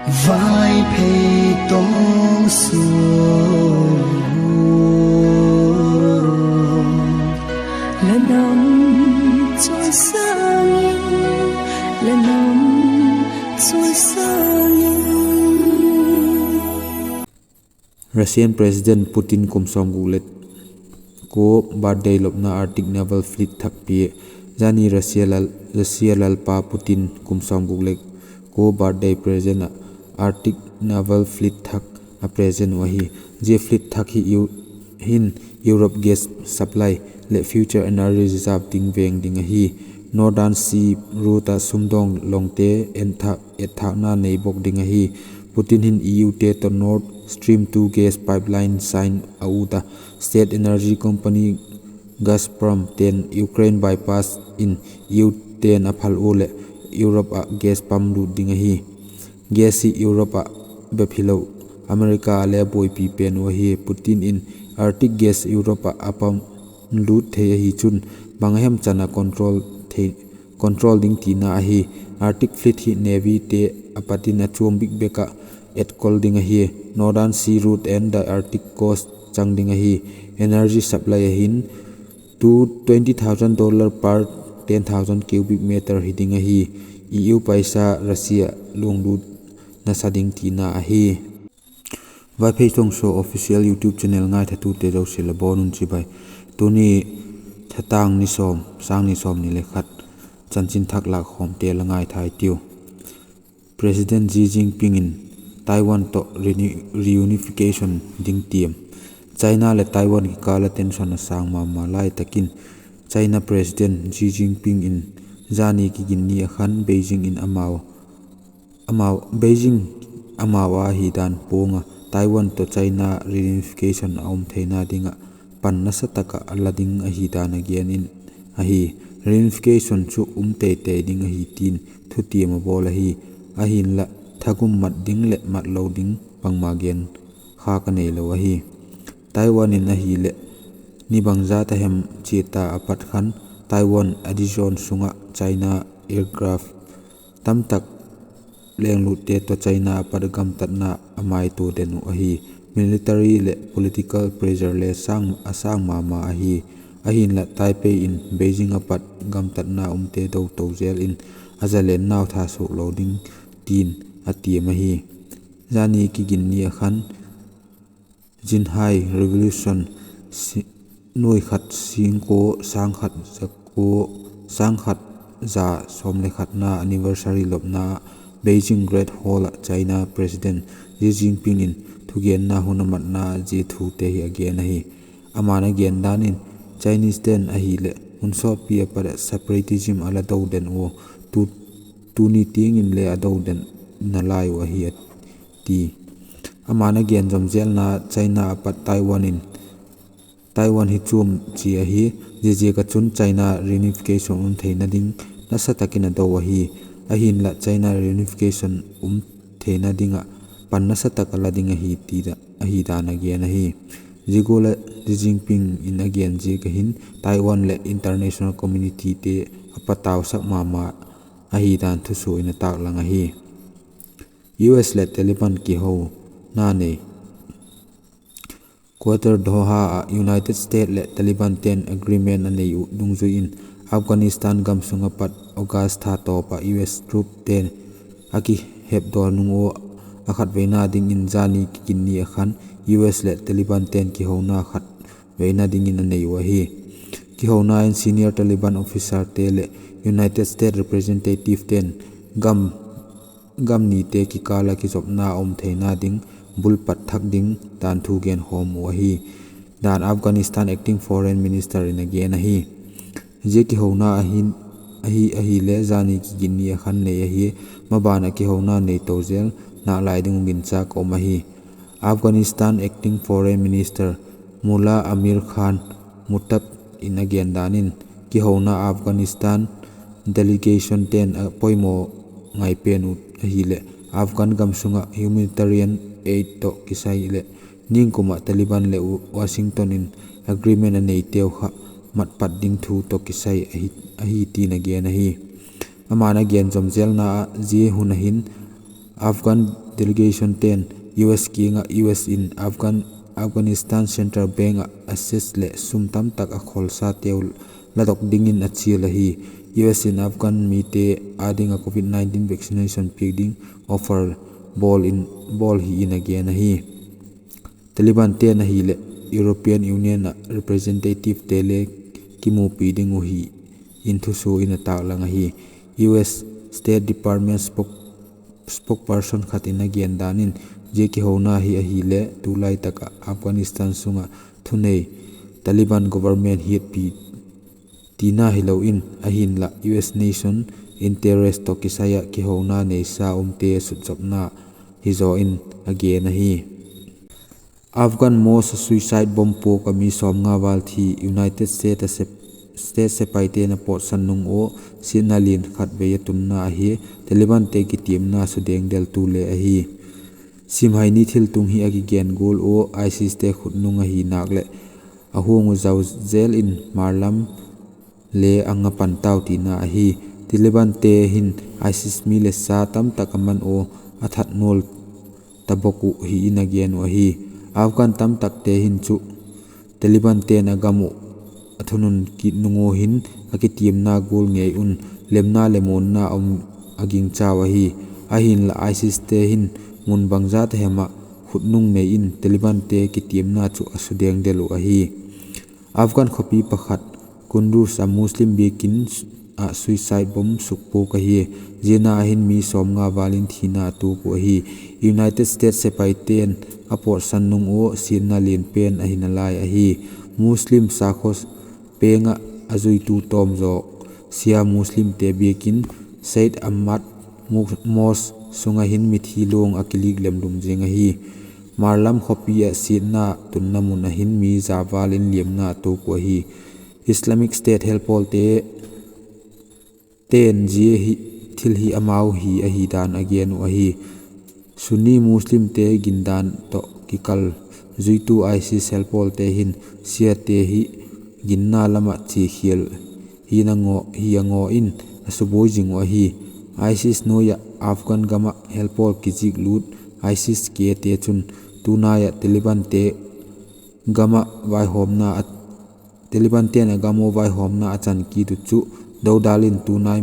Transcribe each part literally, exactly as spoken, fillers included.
Vaiphei tong suak, la nam chawisâng in, la nam chawisâng in. Russian President Putin kum sawmguk le kua birthday lopna Arctic Naval Fleet thak pia. Zani Russia lal, Russia lalpa Putin kum sawmguk le kua birthday present ah Arctic Naval Fleet thak a present uh ahi. Zia fleet thak hi hin Europe gas supply leh future energy reserve ding veng ding ahi. Northern Sea Route ah sumdawng lawngte enthâk, etthâkna nei bawk ding ahi. Putin hin E Ute tawh Nord Stream two gas pipeline sign a ut a, state energy company Gazprom te'n Ukraine bypass in E Ute'n a phal ua leh Europe ah gas pump lût ding ahi. Gas hi Europe ah bep hilo, America ah le a buaipi pen uh ahi. Putin in Arctic gas Europe ah a pump lût thei ahi chun bang a hem chan a control thei, control ding tina ahi. Arctic Fleet hi Navyte a pat in a chuam bik bek ah etkol ding ahi. Northern Sea Route and the Arctic Coast chang ding ahi. Energy supply ah hin tu twenty thousand dollar per ten thousand cubic meter hi ding ahi. E U paisa Russia luanglut nasa ding tina ahi. Vaiphei Tongsaw Official YouTube channel ngaithatute zosia la bawn un chibai. Tuni thatâng ni sawm, sâng ni sawmni le khat, chanchin thak lâkkhawmte la ngaithai tiu. President Xi Jinping in Taiwan tawh reuni-, reunification ding tiam. China leh Taiwan kikâl ah tension a sâng ma ma lai tak in China President Xi Jinping in zani kiginni ah khan Beijing in amau amau, Beijing amau a hi dan puang ah Taiwan tawh China reunification a um theina ding ah pan nasa tak ah a la ding ahi dan a gen in ahi. Reunification chu um tei tei ding ahi tin thutiam a bawl ahi. Ahinla, thagum mat ding leh mat lo ding bangma gen kha ka neilo ahi. Taiwan in ahileh ni bangzat a hem chia ta a pat khan Taiwan a di zone sung ah China aircraft tamtak lenglutte tawh China a pat gamtatna a maitua den uh ahi. Military leh political pressure le sâng, a sâng ma ma ahi. Ahinla Taipei in Beijing a pat gamtatna umte do to zel in a zalennau tha suak lo ding tin a tiam ahi. Zani kiginni ah khan Xinhai Revolution si-, nuai khat sîngkua sâng khat za kua, sâng khat za sawm le khatna anniversary lopna Beijing Great Hall ah China President Xi Jinping in thugenna hun a matna zia thute hi a gen ahi. Ama'n a gen dan in Chinesete'n ahileh hun sawtpi a pat ah separatism a la do den ua, tu, tuni tiang in le a do den nalai uh ahi a ti. Ama'n a gen zom zelna China a pat Taiwan in, Taiwan hi chuam chia ahi, ziaziak ah chun China reunification um theina ding nasa tak in a do ahi. Ahinla China reunification um theina ding ah pan nasa tak a la ding ahi ti, ahi dan a gen ahi. Zia gual ah Xi Jinping in a gen ziak ah hin Taiwan leh international communityte a patausak ma ma ahi dan thusua in a tâklang ahi. U S leh Taliban kihona nei. Qatar Doha ah United States leh Talibante'n agreement a nei uh dungzui in Afghanistan gam sung ah pat August tha tawp ah U S troopte'n a kihepdaw nung ua a khatveina dingin zani kiginni ah khan U S leh Talibante'n kihona khatveina dingin a nei uh ahi. Kihona in senior Taliban officerte leh United States representativete'n gam gam nite kikâl ah kizopna a um theina ding bul pat thak ding dan thu genkhawm uh ahi dan Afghanistan Acting Foreign Minister in a gen ahi. Zia kihona ahi, ahileh zani kiginni ah khan nei ahi. Maban ah kihona nei to zel nalai ding uh ginchâk a um ahi. Afghanistan Acting Foreign Minister Mullah Amir Khan Muttaq in a gen dan in, kihona Afghanistan delegationte'n a poimaw ngai pen uh ahileh Afghan gam sung ah humanitarian aid tawh kisai leh ningkum ah Taliban leh Washington in agreement a neiteu kha mat pat ding thu tawh kisai ahi, ahi tin a gen ahi. Ama'n a gen zom zelna ah zia hun ah hin Afghan Delegationte'n U S kiang ah U S in Afghan, Afghanistan Central Bank ah assets leh sum tamtak a kholsateu ladok dingin a chial ahi. U S in Afghan mite â ding ah covid nineteen vaccination piak ding offer bawl in, bawl hi in a gen ahi. Talibante'n ahileh European Union ah representativete le kimupi ding uh hi in thusua in a tâklang ahi. U S State Department spokesperson khat in a gen dan in, zia kihona hi ahileh tulai tak ah Afghanistan sung ah thunei Taliban government hiatpi tina hilo in, ahinla U S nation interest tawh kisai ah kihona neisa umte sutzopna hizaw in a gen ahi. Afghan mosque suicide bomb puak ah mi sawmnga val thi, United States sepaite'n a pawtsan nung ua siatna lian khatvei a tunna ahi. Talibante kitiamna sudengdeltu le ahi. Simhai ni thiltung hi a kigen gual ua ISISte khutnung ahi nâk leh a huang uh zau zel in Hmar lam le a nga pan tau tina ahi. Talibante hin ISIS mi le sa tamtak a man ua a that nual tabok uh hi in a gen uh ahi. Afghan tamtakte hin chu Talibante'n a gam uh a thunun kit nung ua hin a kitiamna gual ngei un lemna leh muanna um a gingchau ahi. Ahinla ISISte hin mun bangzat a hem ah khutnung nei in Talibante kitiamna chu a sudengdel uh ahi. Afghan khawpi pakhat Kunduz ah Muslim biakin ah suicide bomb sukpuak ahi. Ziana ah hin mi sawmnga val in thina a tuak uh ahi. United States sepaite'n a pawtsan nung ua siatna lian pen ahi nalai ahi. Muslim sakhaw peng ah a zuitu tawm zawk Shia Muslimte biakin Said Ahmad Mosque sung ah hin mithi luang a kilik lemlum zing ahi. Hmar lam khawpi ah siatna tunna mun ah hin mi za val in liamna a tuak uh ahi. Islamic State helpawlte te'n zia hi, thil hi amau hi ahi dan a gen uh ahi. Sunni Muslimte gindan tawh kikal zuitu ISIS helpawlte hin Shiate hi ginna lam ah chiakhial hi a ngaw in a subuai zing uh ahi. ISIS nuai ah Afghan gam ah helpawl kizik lut ISIS-Kte chun tunai ah Talibante gam ah Talibante'n a gam ua vaihawmna a chan kit uh chu dodal in tunai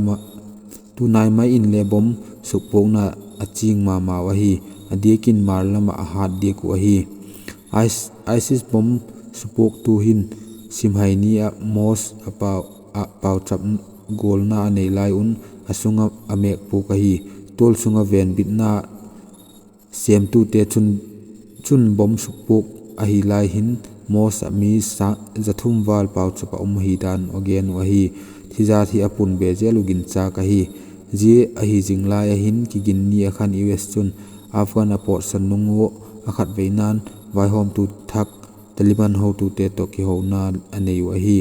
mai in le bomb sukpuakna a ching ma mau ahi. A diak in Hmar lam ah a hat diak uh ahi. ISIS bomb supuaktu hin Simhai ni ah mosque ah pauchap gualna a nei lai un a sung ah a mêk puak ahi. Tual sung ah venbitna sêmtute chun bomb sukpuak ahi lai hin mosque ah mi za thum val pauchap ah um ahi dan a gen uh ahi. Thizat hi a pun be zel uh ginchâk ahi. Zia ahi zing lai ah hin kiginni ah khan U S chun Afghan a pawtsan nung ua a khatveina'n vaihawmtu thak Taliban hotute tawh kihona a nei uh ahi.